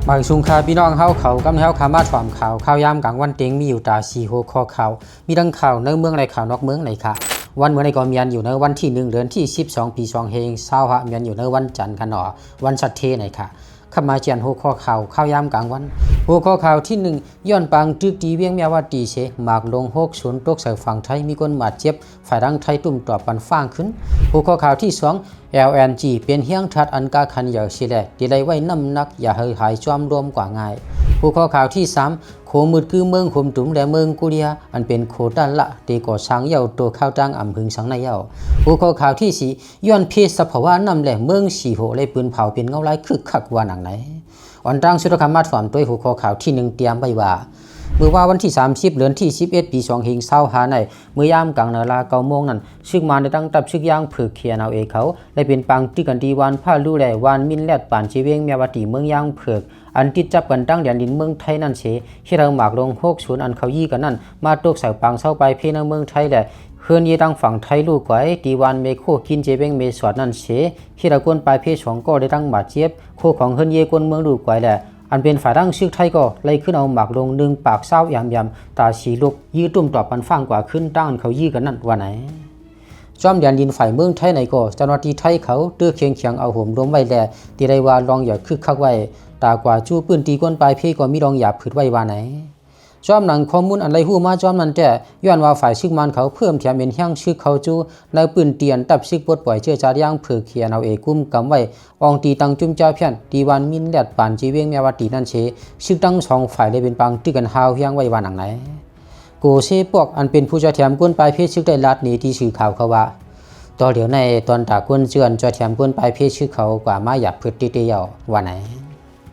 ມາເຖິງຊຸມຄ່າພີ່ນ້ອງເຮົາເຂົ້າ ກັບເຮົາຄ່າມາຖອມຂ່າວ ຂ່າວຍາມກາງວັນເຕັງມີຢູ່ຕາສີ່ຫົວຂໍ້ຂ່າວ ມີທັງຂ່າວໃນເມືອງ ແລະ ຂ່າວນອກເມືອງໃນຄ່າ ວັນມື້ໃນກໍແມ່ນຢູ່ໃນວັນທີໜຶ່ງ ເດືອນທີສິບສອງ ປີສອງພັນຊາວຫ້າ ແມ່ນຢູ່ໃນວັນຈັນຄັນເນາະ ວັນສັດເທໃນຄ່າ ຂັບມາຈຽນຫົວຂໍ້ຂ່າວ ຂ່າວຍາມກາງວັນ ຫົວຂໍ້ຂ່າວທີໜຶ່ງ ຍ້ອນປາງຕຶກທີ່ວຽງແມວວາຕີເສ ໝາກລົງຫົກສູນຕົກໃສ່ຝັ່ງໄທ ມີຄົນບາດເຈັບ ຝ່າຍທາງໄທຕຸ້ມຕອບປັນຟາງຂຶ້ນ ຫົວຂໍ້ຂ່າວທີສອງ ແອລເອັນຈີ ເປັນຮຽງທາດອັນກາຂັນໃຫຍ່ເສແລ ທີ່ໄດ້ໄວ້ນ້ຳໜັກ ຢ່າໃຫ້ຫາຍຈອມລວມກວ່າງ່າຍ ຫົວຂໍ້ຂ່າວທີສາມ ໂຂມືດຄືເມືອງໂຄມຕຸມ ແລະ ເມືອງກູເລຍ ອັນເປັນໂຄຕະລະ ທີ່ກໍ່ສ້າງເຍົາໂຕຂ່າວຕ່າງອຳຫຶງສັງໃນເຍົາ ຫົວຂໍ້ຂ່າວທີສີ່ ຍ້ອນເພດສະພາວະນ້ຳແລງ ເມືອງສີໂຫໄດ້ປືນເຜົາເປັນເງົາລາຍຄຶກຄັກວ່າໜັງໃນ ອອນຕາງສຸດ ເຮົາຄ່າມາຖອມໂຕຍຫົວຂໍ້ຂ່າວທີໜຶ່ງຕຽມໄວ້ວ່າ ມື້ວານວັນທີສາມສິບ ເດືອນທີສິບເອັດ ປີສອງພັນຊາວຫ້າໃນ ເມື່ອຍາມກາງນາລາເກົ້າໂມງນັ້ນ ຊຶກມານໃນຕັ້ງທັບຊຶກຢາງເຜືອກ ທີເອັນແອລເອ ເຂົາ ໄດ້ເປັນປາງຕຶກກັນທີ່ວານພາລູ ແລະ ວານມິນແລດປານ ທີ່ວຽງແມວວາຕີ ເມືອງຢາງເຜືອກ ອັນຕິດຈັບກັນທາງແດນດິນເມືອງໄທນັ້ນເສ ເຮັດໃຫ້ໝາກລົງຫົກສູນອັນເຂົາຢີ້ກັນນັ້ນ ມາຕົກໃສ່ປາງຊາວປາຍເພໃນເມືອງໄທ ແລະ ເຮືອນເຍຕ່າງຝັ່ງໄທລູກກວາຍ ທີ່ວານເມໂຄກິນ ເຈເວັງເມສອດນັ້ນເສ ເຮັດໃຫ້ຄົນປາຍເພສອງກໍໄດ້ທັງບາດເຈັບ ໂຄຂອງເຮືອນເຍຄົນເມືອງລູກກວາຍ ແລະ ອັນເປັນຝ່າຍທາງຊຶກໄທກໍໄລ່ຂຶ້ນເອົາໝາກລົງໜຶ່ງປາກຊາວອາມໆ ຕາສີລຸກ ຢື້ຕຸ້ມຕອບປັນຟາງກວ່າຂຶ້ນ ຕາງອັນເຂົາຢີ້ກັນນັ້ນວ່າໃນ ຈອມແດນດິນຝ່າຍເມືອງໄທໃນກໍ ເຈົ້າໜ້າທີ່ໄທເຂົາ ຕື້ເຄັ່ງຂຽງເອົາໂຫມລົມໄວ້ ແລະ ທີ່ໄດ້ວ່າລອງຢ່າຄຶກຄັກໄວ້ ຕາກວ່າຈູ້ພື້ນທີ່ຄົນປາຍເພກໍມີລອງຢ່າຜືດໄວ້ວ່າໃນ ຈອມໜັງຂໍ້ມູນອັນໄດ້ຮູ້ມາຈອມນັ້ນແທ້ ຍ້ອນວ່າຝ່າຍຊຶກມານເຂົາເພີ່ມແຖມເປັນແຮງຊຶກເຂົ້າຈູ້ ໃນພື້ນທີ່ອັນທັບຊຶກປົດປ່ອຍເຊື້ອຊາດຢາງເຜືອກ ທີເອັນແອລເອ ກຸມກຳໄວ້ ອ່ອງຕີຕັ້ງຈຸ້ມຈາພຽນ ທີ່ວານມິນແລດປານ ທີ່ວຽງແມວວາຕີນັ້ນເສ ຊຶກທັງສອງຝ່າຍໄດ້ເປັນປາງຕຶກກັນຫ້າວແຮງໄວ້ວ່າໜັງໃນ ໂກເຊປອກ ອັນເປັນຜູ້ຈອຍແຖມຄົນປາຍເພຊຶກໄດ້ລາດໃນທີ່ສື່ຂ່າວເຂົາວ່າ ຕໍ່ດຽວໃນຕອນຕາຄົນເຈື່ອນຈອຍແຖມຄົນປາຍເພຊຶກເຂົາກວ່າມາຢາກພຶດຕິເຕເຍົາວ່າໃນ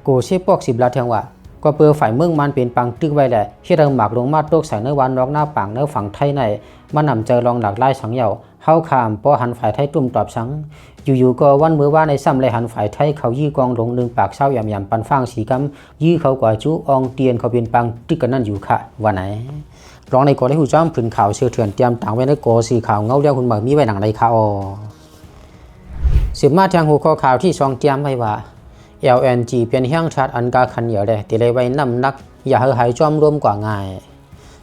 ໂກເຊປອກສືບລາດແທງວ່າ ກໍເປີຝ່າຍເມືອງມານເປັນປາງຕຶກໄວ້ແລະ ເຮັດໃຫ້ໝາກລົງມາຕົກໃສ່ໃນວານນອກນາປາງໃນຝັ່ງໄທໃນ ມັນນຳໃຈລອງຫຼາກຫຼາຍສັງເຍົາ ເຮົາຂ້າມບໍ່ຫັນຝ່າຍໄທຕຸ້ມຕອບສັງ ຢູ່ໆກໍວັນມື້ວານໃນຊ້ຳໄດ້ຫັນຝ່າຍໄທເຂົາຢື້ກອງລົງໜຶ່ງປາກຊາວອຽມໆ ປັນຟາງສີກຳ ຢື້ເຂົາກວ່າຈຸອ່ອງຕຽນເຂົາເປັນປາງຕຶກກັນນັ້ນຢູ່ຄະ ວ່າໃນ ລອງໃນກໍໄດ້ຮູ້ຈອມຜືນຂ່າວເຊື່ອເຖື່ອນຕຽມຕາງໄວ້ໃນກໍສື່ຂ່າວເງົາລຽວຮຸນໃໝ່ມີໄວ້ດັ່ງໃດຄະ ອໍ ສືບມາແທງຫົວຂໍ້ຂ່າວທີສອງຕຽມໄວ້ວ່າ ແອລເອັນຈີ ເປັນແຮງທາດອັນກາຂັນໃຫຍ່ແລະ ທີ່ໄດ້ໄວ້ນ້ຳໜັກ ຢ່າໃຫ້ຫາຍຈອມລວມກວ່າງ່າຍ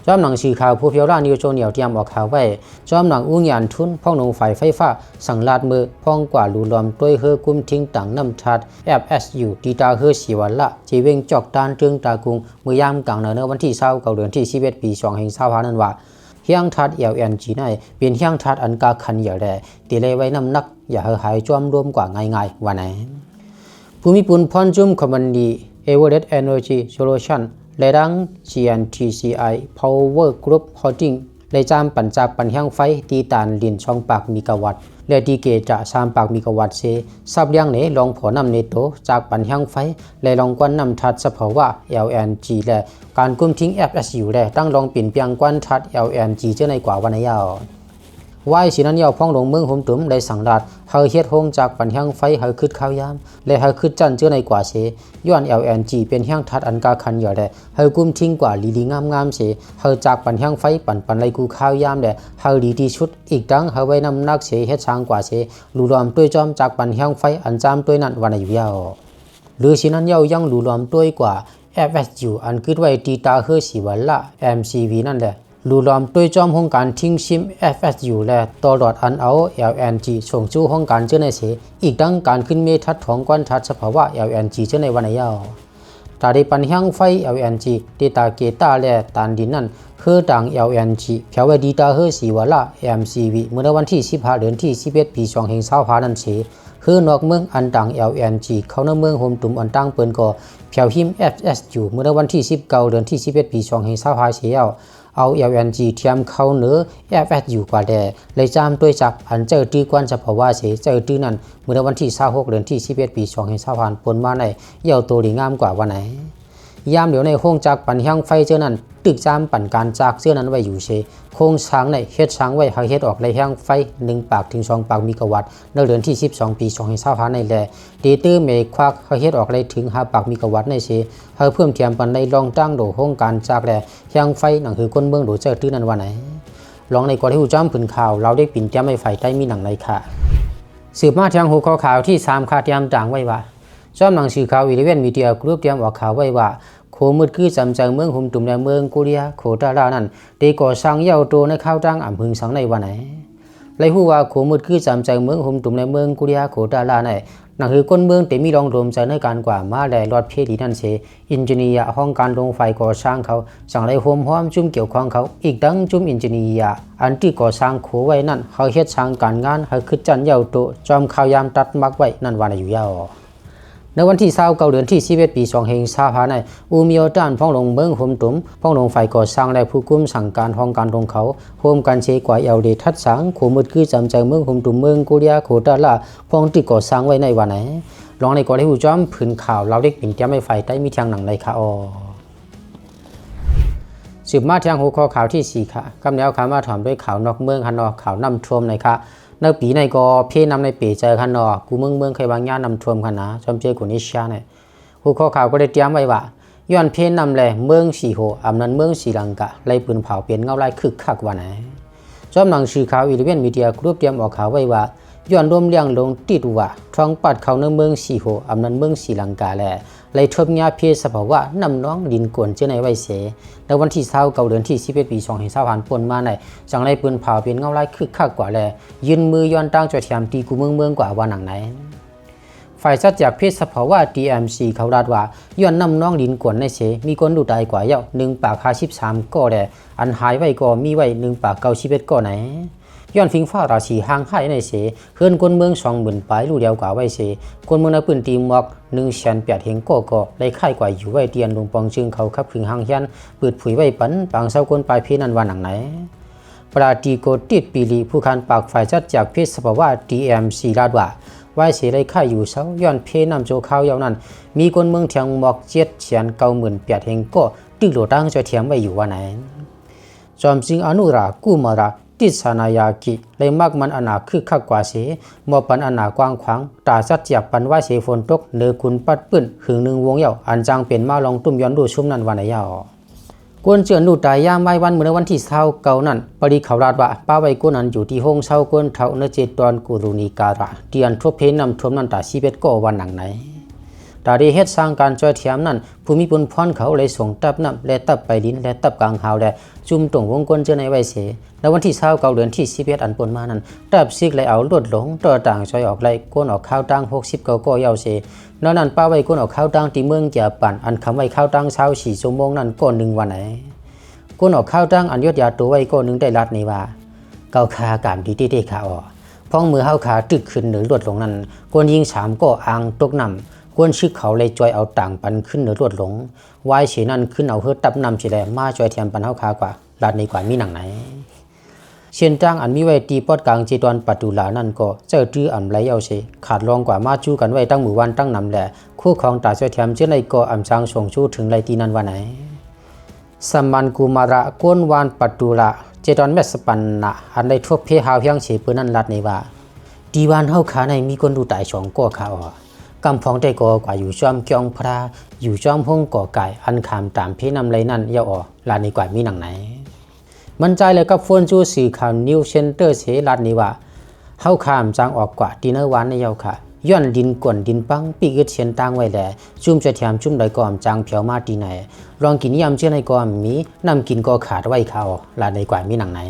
ຈອມໜັງສືຂ່າວຜູ້ພຽວລາວນິວໂຊນຽວຕຽມອອກຂ່າວໄວ້ ຈອມໜັງອູງຫຍານທຸນ ພອງໜົງຝ່າຍໄຟຟ້າ ສັງລາດເມີພອງກວ່າຫຼູຫຼອມໂຕຍເຮືອກຸມທິງຕາງນ້ຳທາດ ແອັບເອັສຢູ ທີ່ທ່າເຮືອສີວະລະ ເຈເວັງຈອກຕານເຕີງຕາກຸງ ເມື່ອຍາມກາງນາເໜີວັນທີຊາວເກົ້າ ເດືອນທີສິບເອັດ ປີສອງພັນຊາວຫ້ານັ້ນວ່າ ຮຽງທາດ ແອລເອັນຈີ ນັ້ນເປັນຮຽງທາດອັນກາຂັນໃຫຍ່ແລະ ທີ່ໄດ້ໄວ້ນ້ຳໜັກ ຢ່າໃຫ້ຫາຍຈອມລວມກວ່າງ່າຍໆ ວ່າໃນ ພູມິພົນພອນຈຸມຄອມພານີ ເອເວີເຣັດ ເອເນີຈີ ໂຊລູຊັນ ແລະ ດັ່ງ ຈີເອັນທີຊີໄອ ພາວເວີກຣຸບ ໂຮດດິງ ໄດ້ຈາມປັນຈາກປັນແຮງໄຟທີ່ຕານລິນສອງປາກເມກາວັດ ແລະ ທີ່ເກຈະສາມປາກເມກາວັດເສ ສັບລຽງໃນລອງພໍນ້ຳເນໂຕ ຈາກປັນແຮງໄຟ ແລະ ລອງກວນນ້ຳທາດສະພາວະ ແອລເອັນຈີ ແລະ ການກຸມທິງ ແອັບເອັສຢູ ແລະ ຕັ້ງລອງປິ່ນປ່ຽງກວນທາດ ແອລເອັນຈີ ເຈີໃນກວ່າ ວ່າໃນເຍົາ ວາຍສີນັ້ນເຍົາ ພອງຫຼວງເມືອງໂຮມຕຸມໄດ້ສັ່ງລາດ ໃຫ້ເຮັດໂຮງຈັກປັ່ນແຮງໄຟ ໃຫ້ຄຶດຄາວຍາມ ແລະ ໃຫ້ຄຶດຈັ້ນເຈີໃນກວ່າເສ ຍ້ອນ ແອລເອັນຈີ ເປັນແຮງທາດອັນກາຂັນໃຫຍ່ແລະ ໃຫ້ກຸມທິງກວ່າຫຼີໆງາມໆເສ ໃຫ້ຈັກປັ່ນແຮງໄຟ ປັ່ນໆໄລ່ກູ່ຄາວຍາມ ແລະ ໃຫ້ດີທີ່ສຸດ ອີກທັງໃຫ້ໄວ້ນ້ຳໜັກເສ ເຮັດສາງກວ່າເສ ຫຼູຫຼອມໂຕຍຈອມຈັກປັ່ນແຮງໄຟ ອັນຈາມໂຕຍນັ້ນ ວ່າໃນຢູ່ເຍົາ ຫຼື ສີນັ້ນເຍົາ ຍັງຫຼູຫຼອມໂຕຍກວ່າ ແອັບເອັສຢູ ອັນກຶດໄວ້ທີ່ທ່າເຮືອສີວະລະ ເອັມຊີວີ ນັ້ນແລະ ຫຼູຫຼອມໂຕຍຈອມໂຮງການທິງຊິມ ແອັບເອັສຢູ ແລະ ຕະຫຼອດອັນເອົາ ແອລເອັນຈີ ສົ່ງສູ່ໂຮງການເຈີໃນເສ ອີກທັງການຂຶ້ນເມທັດຖອງກວນທາດສະພາວະ ແອລເອັນຈີ ເຈີໃນວ່າໃນເຍົາ ຕາໄດ້ປັ່ນແຮງໄຟ ແອລເອັນຈີ ທີ່ຕາເກຕາ ແລະ ຕານດິນນັ້ນ ເຮືອຕາງ ແອລເອັນຈີ ແຜວໄວ້ທີ່ທ່າເຮືອສີວະລະ ເອັມຊີວີ ເມື່ອໃນວັນທີສິບຫ້າ ເດືອນທີສິບເອັດ ປີສອງພັນຊາວຫ້ານັ້ນເສ ເຮືອນອກເມືອງອັນຕາງ ແອລເອັນຈີ ເຂົ້າໃນເມືອງໂຮມຕຸມອັນຕ່າງເປີ້ນກໍແຜວຮິມ ແອັບເອັສຢູ ເມື່ອໃນວັນທີສິບເກົ້າ ເດືອນທີສິບເອັດ ປີສອງພັນຊາວຫ້າເສ ເອົາ ແອລເອັນຈີ ທຽມເຂົ້າເໜີ ແອັບເອັສຢູ ກວ່າແດ່ ແລະ ຈາມໂຕຍຈັກ ອັນເຈົ້າຕື້ກວນສະພາວະເສ ເຈົ້າຕື້ນັ້ນ ເມື່ອໃນວັນທີຊາວຫົກ ເດືອນທີສິບເອັດ ປີສອງພັນຊາວຫ້າ ປົນມາໃນເຍົາໂຕດີງາມກວ່າວ່າໃນ ຍາມດຽວໃນໂຮງຈັກປັ່ນແຮງໄຟເຈີນັ້ນ ຕຶກຈາມປັນການຈາກເຈີນັ້ນໄວ້ຢູ່ເສ ໂຄງສ້າງໃນເຮັດສ້າງໄວ້ໃຫ້ເຮັດອອກໄດ້ແຮງໄຟໜຶ່ງປາກເຖິງສອງປາກເມກາວັດ ໃນເດືອນທີສິບສອງ ປີສອງພັນຊາວຫ້າໃນແລະ ເຕເຕີແມ່ຄວາກໃຫ້ເຮັດອອກໄດ້ເຖິງຫ້າປາກເມກາວັດໃນເສ ໃຫ້ເພີ່ມແຖມປັນໄດ້ລອງຕັ້ງໂດໂຮງການຈາກແລະ ແຮງໄຟໜັງຄືຄົນເມືອງໂດເຈົ້າຕື້ນັ້ນວ່າໃນ ລອງໃນກໍໄດ້ຮູ້ຈອມຜືນຂ່າວລາວເດັກປິ່ນຕຽມໄວ້ຝ່າຍໃຕ້ມີດັ່ງໃດຄະ ສືບມາແທງຫົວຂໍ້ຂ່າວທີສາມຄະ ຕຽມຕາງໄວ້ວ່າ ພ້ອມໜັງສືຂ່າວ Eleven Media Group ຕຽມອອກຂ່າວໄວ້ວ່າ ຂົວມືດກື້ຈຳໃຈເມືອງຫຸມຕຸມ ແລະ ເມືອງໂກເລຍໂຄຕາລານັ້ນ ໄດ້ກໍ່ສ້າງເຍົາໂຕໃນຄາວຕ່າງອຳຫຶງສັງໃນວ່າໃນ. ໄດ້ຮູ້ວ່າ ຂົວມືດກື້ຈຳໃຈເມືອງຫຸມຕຸມ ແລະ ເມືອງໂກເລຍໂຄຕາລານັ້ນ ໜັງຄືຄົນເມືອງໄດ້ມີລອງດົມໃຈໃນການກວາດມາ ແລະ ລອດເພດີນັ້ນເສ ອິນຈິເນຍຫ້ອງການໂລງຝ່າຍກໍ່ສ້າງເຂົາ ຈັ່ງໄດ້ໂຮມຮ້ອມຈຸ້ມກ່ຽວຂ້ອງເຂົາ ອີກທັງຈຸ້ມອິນຈິເນຍອັນຖືກກໍ່ສ້າງຂົວໄວ້ນັ້ນ ໃຫ້ເຮັດສ້າງການງານ ໃຫ້ຄຶດຈັນເຍົາໂຕ ຈອມຂ່າວຍາມຕັດໝາກໄວ້ນັ້ນວ່າໃນຢູ່ຍາວ. ໃນວັນທີຊາວເກົ້າ ເດືອນທີສິບເອັດ ປີສອງພັນຊາວຫ້ານັ້ນ ອູມີໂອຕານ ພອງຫຼວງເມືອງຫຸມຕຸມ ພອງຫຼວງຝ່າຍກໍ່ສ້າງ ແລະ ຜູ້ຄຸມສັ່ງການຫ້ອງການໂລງເຂົາ ໂຮມກັນເຊກວາດເຍົາເດທັດສາງ ຂົວມືດກື້ຈຳໃຈເມືອງຫຸມຕຸມ ເມືອງໂກເລຍໂຄຕາລາ ພອງທີ່ກໍ່ສ້າງໄວ້ໃນວ່າໃນ. ລອງໃນກໍໄດ້ຮູ້ຈອມຜືນຂ່າວລາວເດັກປິ່ນຕຽມໄວ້ຝ່າຍໃຕ້ມີທຽງໜັງໃນຄະອອ. ສືບມາທຽງຫົວຂໍ້ຂ່າວທີສີ່ຄະ ກຳແນວຄະມາຖອມດ້ວຍຂ່າວນອກເມືອງຫັ້ນເນາະ ຂ່າວນ້ຳຖ້ວມໃນຄະ. ໃນປີໃນກໍເພນ້ຳໃນເປໃຈຫັ້ນເນາະ ກູເມືອງເມືອງໄຄວາງຍານ້ຳຖ້ວມຫັ້ນນະ ຈອມເຈກຸນິຊາໃນ. ຫົວຂໍ້ຂ່າວກໍໄດ້ຕຽມໄວ້ວ່າ ຍ້ອນເພນ້ຳແລເມືອງສີໂຫ ອຳນານເມືອງສີລັງກາ ໄລ່ປືນເຜົາເປັນເງົາລາຍຄຶກຄັກວ່າໃນ. ຈອມໜັງສືຂ່າວ Eleven Media Group ຕຽມອອກຂ່າວໄວ້ວ່າ ຍ້ອນລົມແລ້ງລົງຕິດຫວາ ທອງປັດເຂົ້າໃນເມືອງສີໂຫ ອຳນານເມືອງສີລັງກາ ແລະ ໄລ່ທົບຍາເພສະພາວະນ້ຳນອງດິນກວນເຈີໃນໄວເສ ໃນວັນທີຊາວເກົ້າ ເດືອນທີສິບເອັດ ປີສອງພັນຊາວຫ້າ ປົນມາໃນ ຈັ່ງໄດ້ປືນເຜົາເປັນເງົາລາຍຄຶກຄັກກວ່າ ແລະ ຍື່ນມືຍ້ອນຕັ້ງຈອຍແຖມຕີກູເມືອງເມືອງກວ່າວ່າໜັງໃນ. ຝ່າຍຈັດຈັກເພສະພາວະ TMC ເຂົາລາດວ່າ ຍ້ອນນ້ຳນອງດິນກວນໃນເສ ມີຄົນລູກຕາຍກວ່າແລ້ວໜຶ່ງປາກຫ້າສິບສາມກໍ ແລະ ອັນຫາຍໄວກໍມີໄວໜຶ່ງປາກເກົ້າສິບເອັດກໍໃນ. ຍ້ອນຝິງຟ້າລາສີຮ່າງຮ້າຍໃນເສ ເຮືອນຄົນເມືອງສອງໝື່ນປາຍລູກດຽວກວ່າໄວເສ ຄົນເມືອງໃນພື້ນທີ່ໝວກໜຶ່ງແສນແປດເຮງກໍ ກໍໄດ້ຄ້າຍກວ່າຢູ່ໄວ ທີ່ອັນລຸງປອງຈຶງເຂົາຂັບຂຶງຮ່າງຮຽນ ປືດຜຸຍໄວປັນປາງຊາວຄົນປາຍເພນັ້ນວ່າໜັງໃນ. ປາຕີໂກຕິດປີລີ ຜູ້ຄັນປາກຝ່າຍຈັດຈັກເພສະພາວະ TMC ລາດວ່າ ໄວເສໄດ້ຄ້າຍຢູ່ເຊົາ ຍ້ອນເພນ້ຳຊົ່ວຄາວເຫຼົ່ານັ້ນ ມີຄົນເມືອງທຽງໝວກເຈັດແສນເກົ້າໝື່ນແປດເຮງກໍ ຕຶກໂຫຼຕາງຈອຍແຖມໄວ້ຢູ່ວ່າໃນ. ຈອມຈຶ່ງອະນຸຣາ ກຸມາຣາ ຕິດສານາຍາກິ ໄດ້ມັກມັນອານາຄຶກຄັກກວ່າເສ ມອບປັນອານາກວ້າງຂວາງ ຕາຈັດຈັກປັນໄວເສຝົນຕົກເໜີກຸນປັດປືນ ຫຶງໜຶ່ງວົງເຍົາ ອັນຈັ່ງເປັນມາລອງຕຸ້ມຍ້ອນດູ້ຊຸມນັ້ນວ່າໃນຍາວ. ຄົນເຈື່ອນລູກຕາຍຍາມວາຍວັນ ມື້ໃນວັນທີຊາວເກົ້ານັ້ນ ປະລິເຂົາລາດວ່າ ປາໄວ້ຄົນອັນຢູ່ທີ່ໂຮງເຊົາຄົນເຖົ້າໃນເຈດຕອນກຸລຸນີກາລະ ທີ່ອັນທົບເພນ້ຳຖ້ວມນັ້ນຕາຍສິບເອັດກໍວ່າໜັງໃນ. ຕາໄດ້ເຮັດສ້າງການຈອຍແຖມນັ້ນ ຜູ້ມີບຸນພອນເຂົາໄດ້ສົ່ງຕັບນ້ຳ ແລະ ຕັບໄປລິນ ແລະ ຕັບກາງຫາວ ແລະ ຈຸ້ມຕົງວົງກົນເຈີໃນໄວເສ ໃນວັນທີຊາວເກົ້າ ເດືອນທີສິບເອັດ ອັນປົນມານັ້ນ ຕັບສິກໄດ້ເອົາລົດຫຼົງຕໍ່ຕ່າງຈອຍອອກໄລ່ຄົນອອກຂ່າວຕ່າງຫົກສິບເກົ້າກໍເຍົາເສ ນອກນັ້ນປາໄວ້ຄົນອອກຂ່າວຕ່າງທີ່ເມືອງຈາປານ ອັນຄຳໄວ້ຂ່າວຕ່າງຊາວສີ່ຊົ່ວໂມງນັ້ນກໍໜຶ່ງວ່າໃນ. ຄົນອອກຂ່າວຕ່າງອັນຍອດຢາໂຕໄວ້ກໍໜຶ່ງໄດ້ລາດໃນວ່າ ເຂົາຂ້າກາມດີເຕເຕຂ້າອອ ພອງເມື່ອເຮົາຂ້າຕຶກຂຶ້ນເໜີລົດຫຼົງນັ້ນ ຄົນຍິງສາມກໍອ່າງຕົກນ້ຳ ຄົນຊຶກເຂົາໄດ້ຈອຍເອົາຕ່າງປັນຂຶ້ນເໜີລົດຫຼົງ ວາຍເສນັ້ນຂຶ້ນເອົາເຮືອຕັບນ້ຳເສແລະ ມາຈອຍແຖມປັນເຮົາຂ້າກວ່າ ລາດໃນກວ່າມີໜັງໃນ. ເສັ້ນທາງອັນມີໄວ້ທີ່ປອດກາງເຈດອນປະຕູລານັ້ນກໍເຈົ້າຕື້ອຳໄລເອົາເສ ຂາດລອງກວ່າມາຈູກັນໄວ້ຕັ້ງໝູ່ບ້ານຕັ້ງນຳ ແລະ ຄູ່ຂອງຕາເຈົ້າແຖມເຈີໃນກໍອຳຊ່າງສົ່ງຊູເຖິງໄລ່ທີ່ນັ້ນວ່າໃນ. ສະມັນກຸມາລະ ກົນວານປະຕູລາ ເຈດອນແມັດສະປັນນະ ອັນໄດ້ທົບເພຮາວຮຽງເສເປີນັ້ນລາດໃນວ່າ ທີ່ວານເຮົາຂ້າໃນມີຄົນລູກຕາຍສອງກໍຂ້າອອ ກຳພອງແຕ່ກໍກວ່າຢູ່ຊ່ອມກ່ອງພຣາ ຢູ່ຊ່ອມໂຮງກໍກາຍ ອັນຂາມຕາມເພນ້ຳໄລ່ນັ້ນເຍົາອອ ລາດໃນກວ່າມີໜັງໃນ. ມັນຈ່າຍແລ້ວກັບໂຟນຊູສື່ຂ່າວ News Center ເສລາດນີ້ວ່າ ເຮົາຂ້າມຈາງອອກກວ່າທີ່ເນີວານໃນເຍົາຄະ ຍ້ອນດິນກວນດິນປັງ ປີກອຶດເສັ້ນທາງໄວ້ແລະ ຈຸ້ມຈະແຖມຈຸ້ມໃດກໍອຳຈາງແຜວມາທີ່ໃນ ລອງກິນຢ້ຳເຊື້ອໃນກໍອຳມີ ນ້ຳກິນກໍຂາດໄວ້ຄະ ລາດໃນກວ່າມີໜັງໃນ.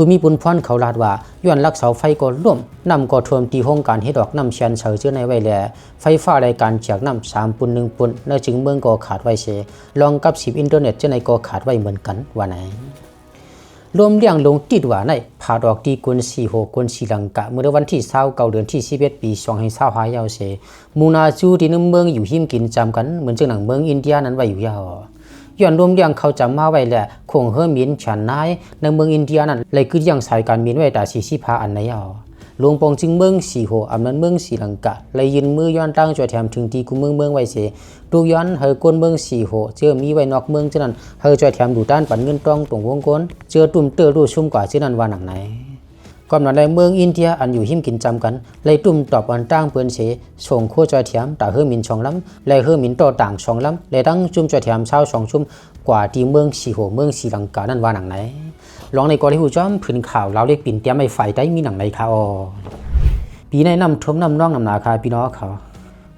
ຜູ້ມີບຸນພອນເຂົາລາດວ່າ ຍ້ອນຫຼັກເສົາໄຟກໍລົ້ມ ນ້ຳກໍຖ້ວມທີ່ໂຮງການເຮັດອອກນ້ຳແຊນເສີເຊື້ອໃນໄວ້ແລະ ໄຟຟ້າແລະການຈາກນ້ຳສາມປຸນໜຶ່ງປຸນ ໃນຈຶ່ງເມືອງກໍຂາດໄວ້ເສ ລອງກັບສິບອິນເຕີເນັດເທື່ອໃນກໍຂາດໄວ້ເໝືອນກັນວ່າໃນ. ລວມລ້ຽງລົງຕິດຫວາໃນ ຜາດອອກທີ່ກົນສີໂຫ ກົນສີລັງກະ ເມື່ອໃນວັນທີຊາວເກົ້າ ເດືອນທີສິບເອັດ ປີສອງພັນຊາວຫ້າເຍົາເສ ມູນາຈູທີ່ໜຶ່ງເມືອງຢູ່ຮິມກິນຈຳກັນ ເໝືອນຈັ່ງໜັງເມືອງອິນເດຍນັ້ນໄວ້ຢູ່ຍາວ. ຍ້ອນລວມລ້ຽງເຂົ້າຈຳມາໄວ້ແລະ ໂຂງເຮືອມິນແຂນນາຍ ໃນເມືອງອິນເດຍນັ້ນ ໄດ້ກຶດຢ້ຽງສາຍການບິນໄວ້ຕາສີ່ສິບຫ້າອັນໃນຍາວ. ຫຼວງປອງຈຶ່ງເມືອງສີໂຫ ອຳນານເມືອງສີລັງກະ ໄດ້ຍື່ນມືຍ້ອນຕັ້ງຈອຍແຖມເຖິງທີ່ກຸມເມືອງເມືອງໄວ້ເສ ຕຸກຍ້ອນໃຫ້ຄົນເມືອງສີໂຫ ເຈີມີໄວ້ນອກເມືອງເທື່ອນັ້ນ ໃຫ້ຈອຍແຖມດູຕານປັນເງິນຕ້ອງຕົງວົງກົນ ເຈືອຕຸ້ມເຕີລູ້ຊຸມກວ່າເທື່ອນັ້ນວ່າໜັງໃນ. ກຳນັ້ນແລະ ເມືອງອິນເດຍອັນຢູ່ຮິມກິນຈຳກັນ ໄດ້ຕຸ້ມຕອບອັນຕ່າງເປີນເສ ສົ່ງໂຄຈອຍແຖມຕາເຮືອມິນສອງລຳ ແລະ ເຮືອມິນຕໍ່ຕ່າງສອງລຳ ແລະ ທັງຈຸ້ມຈອຍແຖມຊາວສອງຊຸມ ກວ່າທີ່ເມືອງສີໂຫ ເມືອງສີລັງການັ້ນວ່າໜັງໃນ. ລອງໃນກໍໄດ້ຮູ້ຈອມຜືນຂ່າວລາວເລັກປິ່ນຕຽມໄວ້ຝ່າຍໃຕ້ມີໜັງໃນຄະອອ. ປີໃນນ້ຳຖ້ວມນ້ຳນອງນ້ຳໜາຄະພີ່ນ້ອງເຂົາ.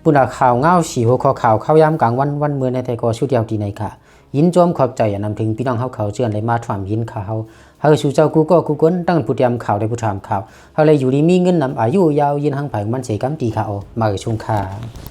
ພຸ້ນລະ ຂ່າວງາວສີ່ຫົວຂໍ້ຂ່າວ ຂ່າວຍາມກາງວັນ ວັນມື້ໃນແທ້ກໍສຸດຍອດທີ່ໃນຄ່ະ. ຍິນຈອມຂອບໃຈອານຳເຖິງພີ່ນ້ອງເຮົາເຂົາເຈົ້າ ເຊິ່ງໄດ້ມາຮ່ວມຍິນຂ່າວເຮົາ ໃຫ້ສູ່ເຈົ້າກູ່ກໍກູ່ຄົນ ທັງຜູ້ຕຽມຂ່າວ ແລະ ຜູ້ຖາມຂ່າວ ເຮົາໄດ້ຢູ່ດີມີເງິນນຳ ອາຍຸຍາວຍືນຮັ່ງພາຍມັນເສກັມຕີຄ່າ ອອກມາເອີຍຊຸງຄ່າ.